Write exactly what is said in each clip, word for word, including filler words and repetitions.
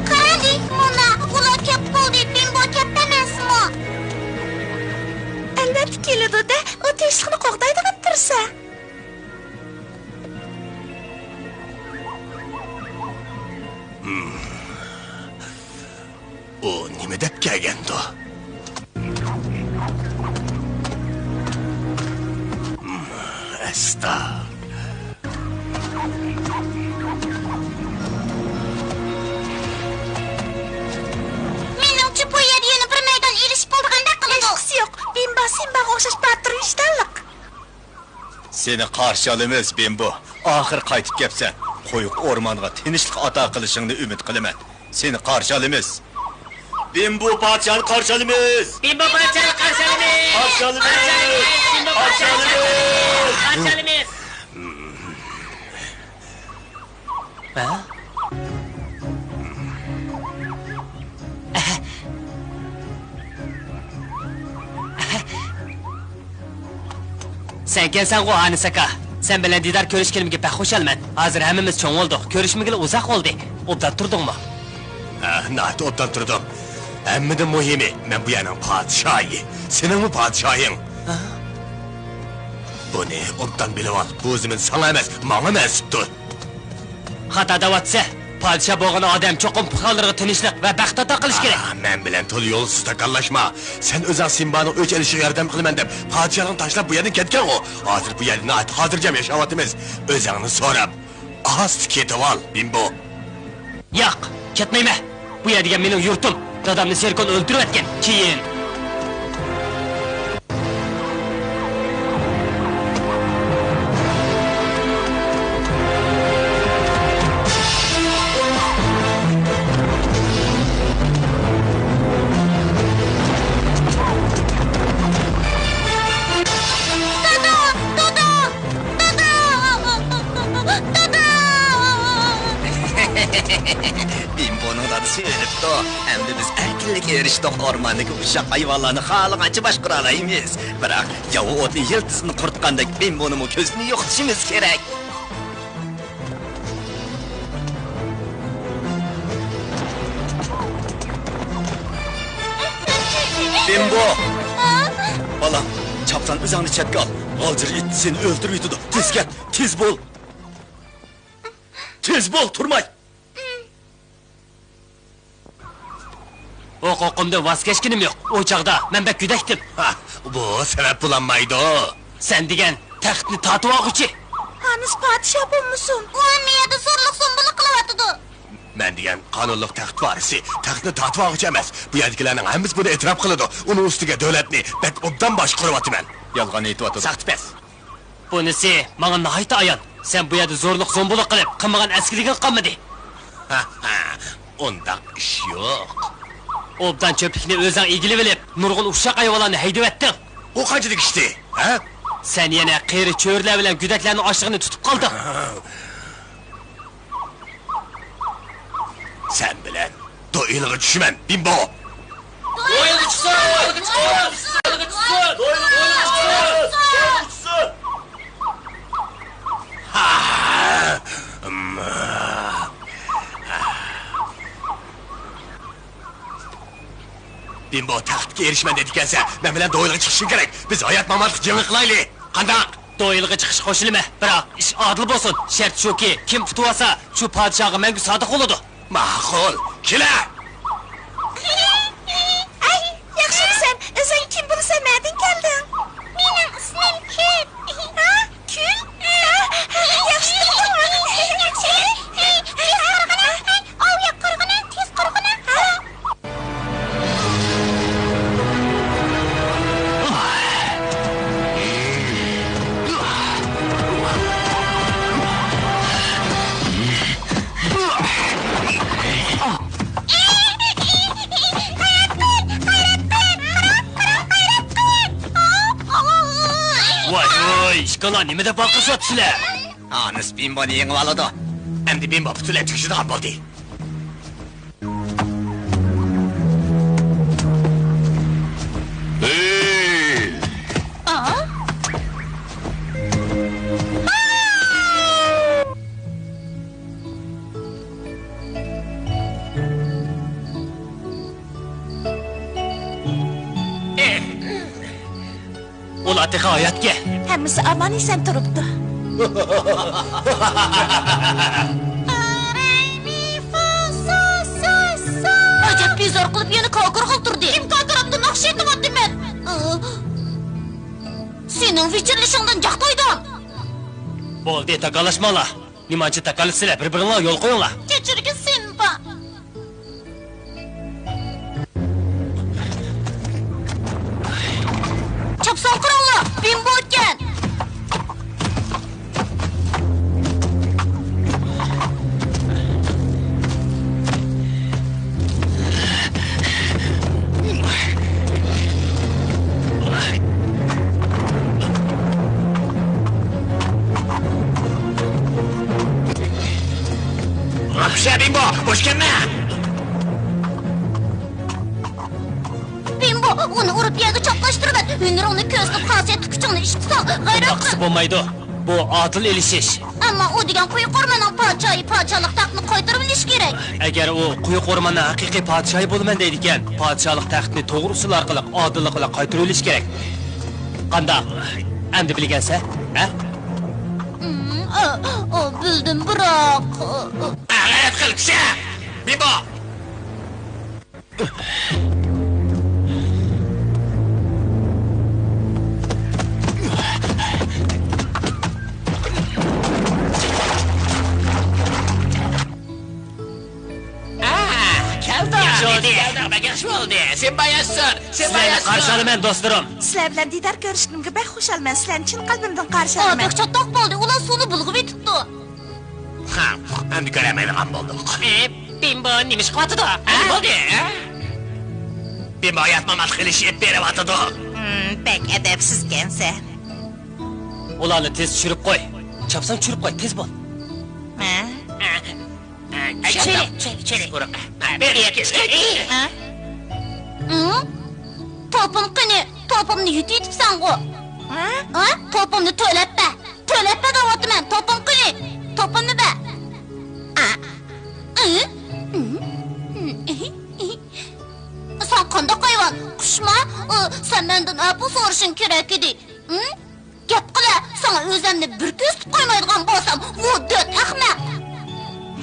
قارىلى، مونا، ئۇلار كەپ قالدى، بىمبو كەپتۇ ئەمەسمۇ؟ ئەلۋەتتە كېلىدۇ-دە، ئۇ تىنچلىقنى قوغدايدىغان تۇرسا. ئۇ نېمە دەپ كەلگەندۇ؟ ئەستا. مېنىڭچە، بۇ يەردە يەنە بىر مەيدان ئېلىشىپ بولىدىغاندەك قىلىدۇ. ھېچقىسى يوق. بىمبا سىمباغا ئوخشاش باتۇر ۋىجدانلىق. سېنى قارشى ئالىمىز، بىمبو. ئاخىر قايتىپ كەپسەن. قويۇق ئورمانغا تىنچلىق ئاتا قىلىشىڭنى ئۈمىد قىلىمەن. سېنى قارشى ئالىمىز. بىمبو پادىشاھنى قارشى ئالىمىز. بىمبو پادىشاھنى قارشى ئالىمىز. قارشى ئالىمىز. بىمبو پادىشاھنى قارشى ئالىمىز. قارشى ئالىمىز. ھە؟ سەنكەنسەنغۇ، ھانىس ئاكا. سەن بىلەن دىدار كۆرۈشكىنىمگە بەك خۇشالمەن. ھازىر ھەممىمىز چوڭ بولدۇق. كۆرۈشمىگىلى ئۇزاق بولدى. ئوبدان تۇردۇڭمۇ؟ ھە، ناھايىتى ئوبدان تۇردۇم. ھەممىدىن مۇھىمى، مەن بۇ يەرنىڭ پادىشاھى. سېنىڭمۇ پادىشاھىڭ. ھە؟ بۇنى ئوبدان بىلىۋال، بۇ زېمىن ساڭا ئەمەس، ماڭا مەنسۇپتۇر. خاتا دەۋاتىسەن. پادىشاھ بولغان ئادەم چوقۇم پۇقرالىرىغا تىنچلىق ۋە بەخت ئاتا قىلىشى كېرەك. ئا، مەن بىلەن تولا يولسىز تاكاللاشما. سەن ئۆزۈڭ سىمبانىڭ ئۆچ ئېلىشىغا ياردەم قىلىمەن دەپ، پادىشاھلىقنى تاشلاپ بۇ يەردىن كەتكەنغۇ. ھازىر بۇ يەردە ناھايىتى خاتىرجەم ياشاۋاتىمىز. ئۆزۈڭنى سوراپ، ئاستا كېتىۋال، بىمبو. ياق، كەتمەيمەن. بۇ يەر دېگەن مېنىڭ يۇرتۇم. دادامنى سېركون ئۆلتۈرۈۋەتكەن. كېيىن. دادا! دادا! دادا! دادا! بىمبونىڭ دادىسى ئۆلۈپتۇ. ئەمدى بىز ئەركىنلىككە ئېرىشتۇق. ئورماندىكى ئۇششاق ھايۋانلارنى خالىغانچە باشقۇرالايمىز. بىراق ياۋا ئوتنى يىلتىزىدىن قۇرۇتقاندەك، بىمبونىمۇ كۆزدىن يوقىتىشىمىز كېرەك. بىمبو! بالام، چاپسان ئۆزۈڭنى چەتكە ئال. غالجىر ئىت سېنى ئۆلتۈرۈۋېتىدۇ. تېز كەت، تېز بول! تېز بول، تۇرماي! ھوقۇقۇمدىن ۋاز كەچكىنىم يوق. ئۇ چاغدا مەن بەك گۆدەكتىم. ھا، بۇ سەۋەب بولالمايدۇ. سەن دېگەن تەختنى تارتىۋالغۇچى. ھانىس پادىشاھ بولمىسۇن؟ ئۇ ھەممە يەردە زورلۇق زومبۇلۇق قىلىۋاتىدۇ. مەن دېگەن قانۇنلۇق تەخت ۋارىسى، تەختنى تارتىۋالغۇچى ئەمەس. بۇ يەردىكىلەرنىڭ ھەممىسى بۇنى ئېتىراپ قىلىدۇ. ئۇنىڭ ئۈستىگە دۆلەتنى بەك ئوبدان باشقۇرۇۋاتىمەن. يالغان ئېيتىۋاتىدۇ. ساختىپەز. بۇنىسى ماڭا ناھايىتى ئايان. سەن بۇ يەردە زورلۇق زومبۇلۇق قىلىپ، قىلمىغان ئەسكىلىكىڭ قالمىدى. ئۇنداق ئىش يوق. ئوبدان چۆپلۈكنى ئۆزۈڭ ئىگىلىۋېلىپ، نۇرغۇن ئۇششاق ھايۋانلارنى ھەيدىۋەتتىڭ. ئۇ قانچىلىك ئىشتى، ھە؟ سەن يەنە قېرى چۆرىلەر بىلەن گۆدەكلەرنىڭ ئاشلىقىنى تۇتۇپ قالدىڭ. سەن بىلەن دوئېلغا چۈشىمەن، بىمبو! دوئېلغا چۈشسۇن! دوئېلغا چۈشسۇن! دوئېلغا چۈشسۇن! ھا! بىمبو تەختكە ئېرىشىمەن دەيدىكەنسە، مەن بىلەن دوئېلغا چىقىشىڭ كېرەك. بىز ھايات-ماماتلىق جېڭى قىلايلى. قانداق؟ دوئېلغا چىقىشقا قوشۇلىمەن، بىراق ئىش ئادىل بولسۇن. شەرت شۇكى، كىم ئۇتۇۋالسا، شۇ پادىشاھقا مەڭگۈ سادىق بولىدۇ. ماقۇل، كېلە! ئەي، ياخشىمۇسەن؟ ئۆزۈڭ كىم بولىسەن؟ نەدىن كەلدىڭ؟ مېنىڭ ئىسمىم كۈل. ھا؟ كۈل؟ ھا؟ ياخشى. تېز قارىغىنا، ئاۋۇ ياق قارىغىنا، تېز قارىغىنا. ھا؟ ۋاي، ۋاي، ئىككىلا نېمە دەپ ۋارقىرىشىۋاتىسىلەر؟ ھانىس بىمبونى يېڭىۋالىدۇ. ئەمدى بىمبو پۈتۈنلەي تۈگىشىدىغان بولدى. ئۇلار تېخى ھاياتكەن. ھەممىسى ئامان-ئېسەن تۇرۇپتۇ. ئەجەب بىزار قىلىپ يەنە كاكىرغا تۇردى. كىم كاكىرامدۇ؟ ناخشا ئېيتىۋاتىمەن. سېنىڭ ۋىچىرلىشىڭدىن جاقلايدۇ. بولدى، تاكاللاشماڭلار. نېمانچە تاكاللىسىلەر، بىر-بىرىڭلار يول قويۇڭلار. كەچۈرگىن، سېمبا. چاپسان قىلىڭلار، بىمبو ئىكەن. ئاپشە بىمبو، بوش كەتمە! بىمبو، ئۇنى ئۇرۇپ يەرگە چاپلاشتۇرۇۋەت. ھۈنىرىڭنى كۆرسىتىپ، خاسىيەتلىك كۈچۈڭنى ئىشقا سال. غەيرەت قىل. بولمايدۇ. بۇ ئادىل ئېلىشىش. ئەمما ئۇ دېگەن قويۇق ئورماننىڭ پادىشاھى، پادىشاھلىق تەختىنى قايتۇرۇۋېلىش كېرەك. ئەگەر ئۇ قويۇق ئورماننىڭ ھەقىقىي پادىشاھى بولىمەن دەيدىكەن، پادىشاھلىق تەختىنى توغرا ئۇسۇل ئارقىلىق ئادىللىق بىلەن قايتۇرۇۋېلىش كېرەك. قانداق؟ ئەمدى بىلگەنسەن، ھە؟ ئۇم، ئا، ئا، بىلدىم، بىراق. غەيرەت قىل، كىشى! بىمبو! ئا، كەلدىڭ. ياخشى بولدى. كەلدىڭ، بەك ياخشى بولدى. سىمبا ياشىسۇن، سىمبا ياشىسۇن. سىلەرنى قارشى ئالىمەن، دوستلىرىم. سىلەر بىلەن دىدار كۆرۈشكىنىمگە بەك خۇشالمەن. سىلەرنى چىن قەلبىمدىن قارشى ئالىمەن. بەك چاتاق بولدى، ئۇلار سۇنى بۇلغىۋېتىپتۇ. ھا، ئەمدى كۆرەلمەيدىغان بولدۇق. ئى، بىمبو نېمە ئىش قىلىۋاتىدۇ؟ ھە؟ نېمە بولدى؟ بىمبو ياتماماسلىق ئېلىشىپ بېرىۋاتىدۇ. ھىم، بەك ئەدەپسىزكەنسەن. ئۇلارنى تېز چۈشۈرۈپ قوي. چاپسان چۈشۈرۈپ قوي، تېز بول. ھە؟ چىلى، چىلى، چىلى. ھە؟ توپۇم قېنى؟ توپۇمنى يۇتۇۋېتىپسەنغۇ. ھە؟ ھە؟ توپۇمنى تۆلەپ بەر. تۆلەپ بەر دەۋاتىمەن، توپۇم قېنى؟ توپۇمنى بەر. ئا. ئى؟ ئى؟ ئى؟ ئى؟ سەن قانداق ھايۋان؟ قۇشما؟ ئۇ، سەن مەندىن ئەپۇ سورىشىڭ كېرەك ئىدى. ئى؟ گەپ قىلە، ساڭا ئۆزۈمنى بىر كۆرسىتىپ قويمايدىغان بولسام، ۋۇ دۆت ئەخمەق!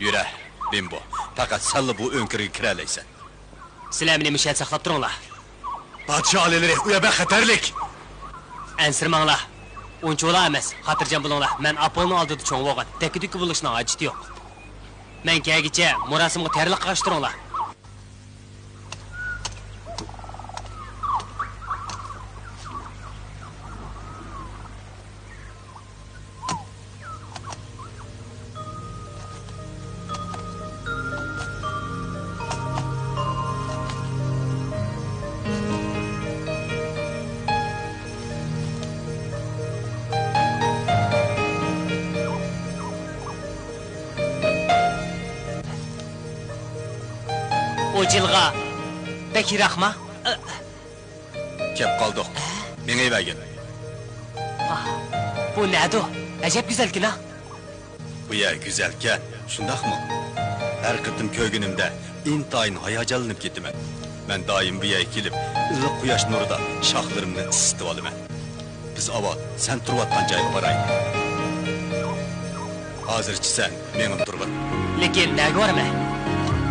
يۈرە، بىمبو، پەقەت سەنلا بۇ ئۆڭكۈرگە كىرەلەيسەن. سىلەر مېنى مۇشۇ يەردە ساقلاپ تۇرۇڭلار. پادىشاھ ئالىيلىرى، ئۇ يەر بەك خەتەرلىك! ئەنسىرىمەڭلار. ئۇنچىۋالا ئەمەس، خاتىرجەم بولۇڭلار، مەن ئاپوللونىڭ ئالدىدا چوڭ بولغان، دەككە-دۈككە بولۇشنىڭ ھاجىتى يوق. مەن كەلگۈچە مۇراسىمغا تەييارلىق قىلىپ تۇرۇڭلار. ئۇ جىلغا بەك يىراقما؟ كەپ قالدۇق. مېڭىۋەرگىن. ئاھ، بۇ نەدۇ؟ ئەجەب گۈزەلكىنا. بۇ يەر گۈزەلكەن، شۇنداقمۇ؟ ھەر قېتىم كۆرگىنىمدە ئىنتايىن ھاياجانلىنىپ كېتىمەن. مەن دائىم بۇ يەرگە كېلىپ، ئىللىق قۇياش نۇرىدا شاخلىرىمنى ئىسسىتىۋالىمەن. بىز ئاۋۋال سەن تۇرۇۋاتقان جايغا بارايلى. ھازىرچە سەن مېڭىپ تۇرغىن. لېكىن نەگە بارىمەن؟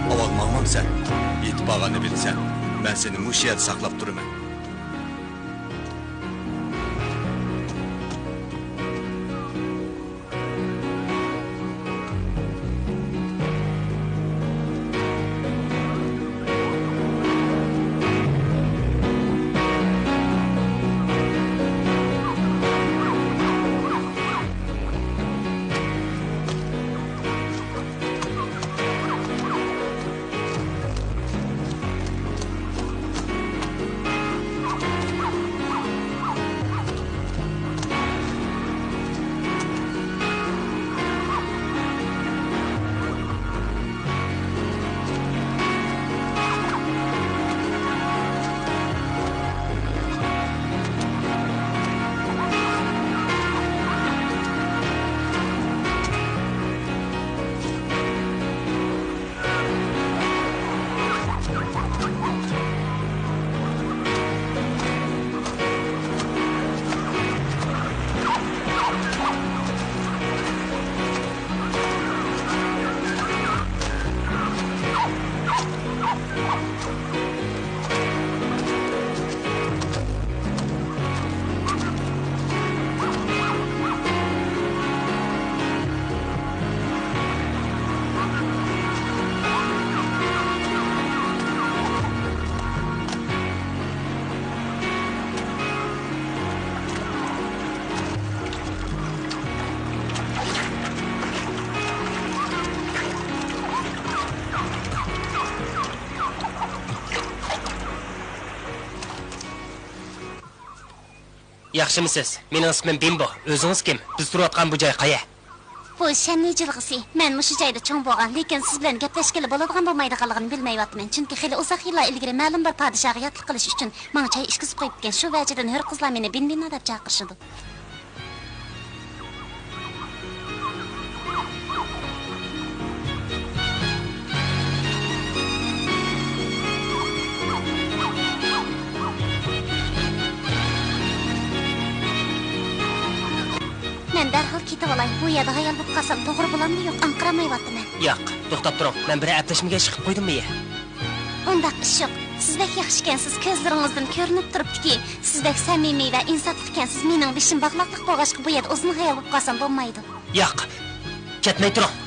ئاۋۋال ماڭمامسەن؟ يېتىپ بارغاننى بىلىسەن. مەن سېنى مۇشۇ يەردە ساقلاپ تۇرىمەن. ياخشىمۇسىز؟ مېنىڭ ئىسمىم بىمبو. ئۆزىڭىز كىم؟ بىز تۇرۇۋاتقان بۇ جاي قەيە؟ بۇ شەننى جىلغىسى. مەن مۇشۇ جايدا چوڭ بولغان، لېكىن سىز بىلەن گەپلەشكىلى بولىدىغان بولمايدىغانلىقىنى بىلمەيۋاتىمەن، چۈنكى خېلى ئۇزاق يىللار ئىلگىرى مەلۇم بىر پادىشاھقا ياتلىق قىلىش ئۈچۈن ماڭا چاي ئىچكۈزۈپ قويۇپتىكەن. شۇ ۋەجىدىن ھۆر قىزلار مېنى بىنبىنا دەپ چاقىرىشىدۇ. مەن دەرھال كېتىۋالاي. بۇ يەردە ھايال بولۇپ قالسام توغرا بولامدۇ يوق، ئاڭقىرالمايۋاتىمەن. ياق، توختاپ تۇرۇڭ. مەن بىرەر ئەپلەشمىگە ئىش قىلىپ قويدۇممۇ يە؟ ئۇنداق ئىش يوق. سىز بەك ياخشىكەنسىز، كۆزلىرىڭىزدىن كۆرۈنۈپ تۇرۇپتۇكى، سىز بەك سەمىمىي ۋە ئىنساپلىقكەنسىز. مېنىڭ بېشىم باغلاقلىق بولغاچقا، بۇ يەردە ئۇزۇن ھايال بولۇپ قالسام بولمايدۇ. ياق، كەتمەي تۇرۇڭ.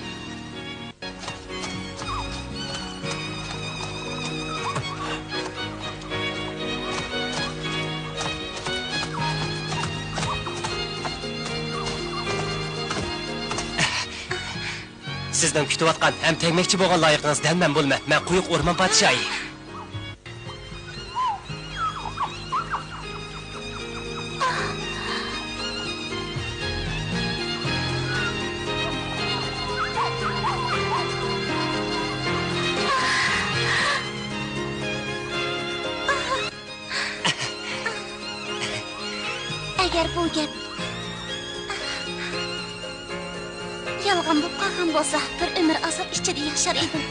سىزنىڭ كۈتۈۋاتقان ھەم تەگمەكچى بولغان لايىقىڭىز دەل مەن بولىمەن. مەن قويۇق ئورمان پادىشاھى. ئەگەر بۇ گەپ يالغان بولۇپ قالغان بولسا، بىر ئۆمۈر ئازاب ئىچىدە ياشار ئىدىم.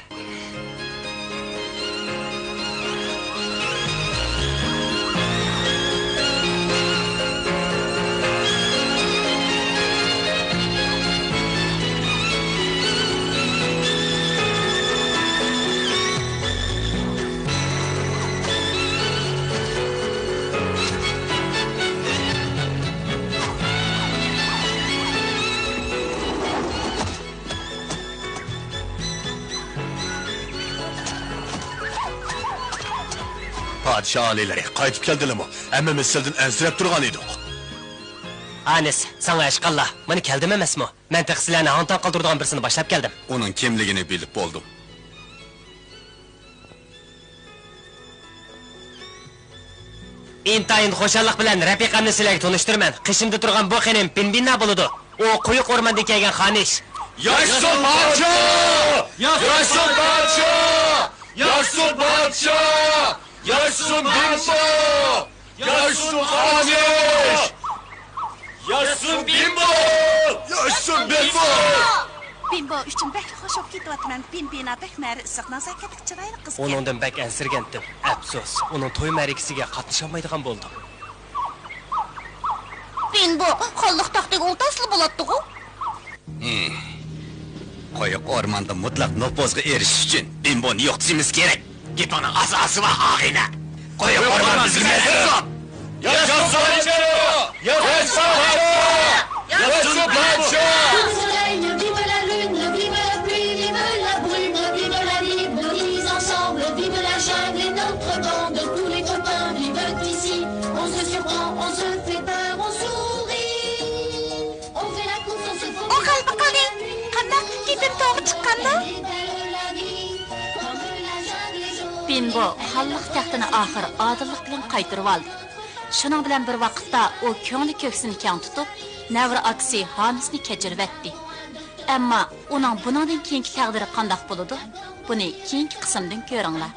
پادىشاھ ئالىيلىرى قايتىپ كەلدىلىمۇ؟ ھەممىمىز سىلدىن ئەنسىرەپ تۇرغان ئىدۇق. ھانىس، ساڭا ئەشقاللا، مانا كەلدىم ئەمەسمۇ؟ مەن تېخى سىلەرنى ھاڭ-تاڭ قالدۇرىدىغان بىرسىنى باشلاپ كەلدىم. ئۇنىڭ كىملىكىنى بىلىپ بولدۇم. ئىنتايىن خۇشاللىق بىلەن رەپىقەمنى سىلەرگە تونۇشتۇرىمەن. قېشىمدا تۇرغان بۇ خېنىم بىنبىنا بولىدۇ. ئۇ قويۇق ئورماندىن كەلگەن خانىش. ياشىسۇن پادىشاھ! ياشىسۇن پادىشاھ! ياشىسۇن پادىشاھ! ياشىسۇن بىمبو! ياشىسۇن خانىش! ياشىسۇن بىمبو! ياشىسۇن بىمبو! بىمبو ئۈچۈن بەكلا خوش بولۇپ كېتىۋاتىمەن. بىنبىنا بەك مەرە ئىسسىق، نازاكەتلىك، چىرايلىق قىز ئىكەن. ئۇنىڭدىن بەك ئەنسىرىگەنتىم. ئەپسۇس، ئۇنىڭ توي مەرىكىسىگە قاتنىشالمايدىغان بولدۇم. بىمبو، خانلىق تەختىگە ئولتۇرسىلا بولاتتىغۇ. ھىم. قويۇق ئورماندا مۇتلەق نوپۇزغا ئېرىشىش ئۈچۈن بىمبونى يوقىتىشىمىز كېرەك. گېپىڭنىڭ ئاساسى بار، ئاغىنە. قويۇق ئورمان بىزگە مەنسۇپ. ياشىسۇن پادىشاھ! ياشىسۇن پادىشاھ! ياشىسۇن پادىشاھ! Vive le soleil, vive la lune, vive la pluie, vive la brume, vive la nuit, nous ensemble, vive la jungle et notre bande, tous les copains vivent ici. On se surprend, on se fait peur, on sourit. ئۇ غەلىبە قىلدى. قانداق؟ گېپىم توغرا چىققاندۇ؟ بىمبو خانلىق تەختىنى ئاخىر ئادىللىق بىلەن قايتۇرۇۋالدى. شۇنىڭ بىلەن بىر ۋاقىتتا ئۇ كۆڭلى كۆكسىنى كەڭ تۇتۇپ، نەۋرە ئاكىسى ھانىسنى كەچۈرۈۋەتتى. ئەمما ئۇنىڭ بۇنىڭدىن كېيىنكى تەقدىرى قانداق بولىدۇ؟ بۇنى كېيىنكى قىسىمدىن كۆرۈڭلار.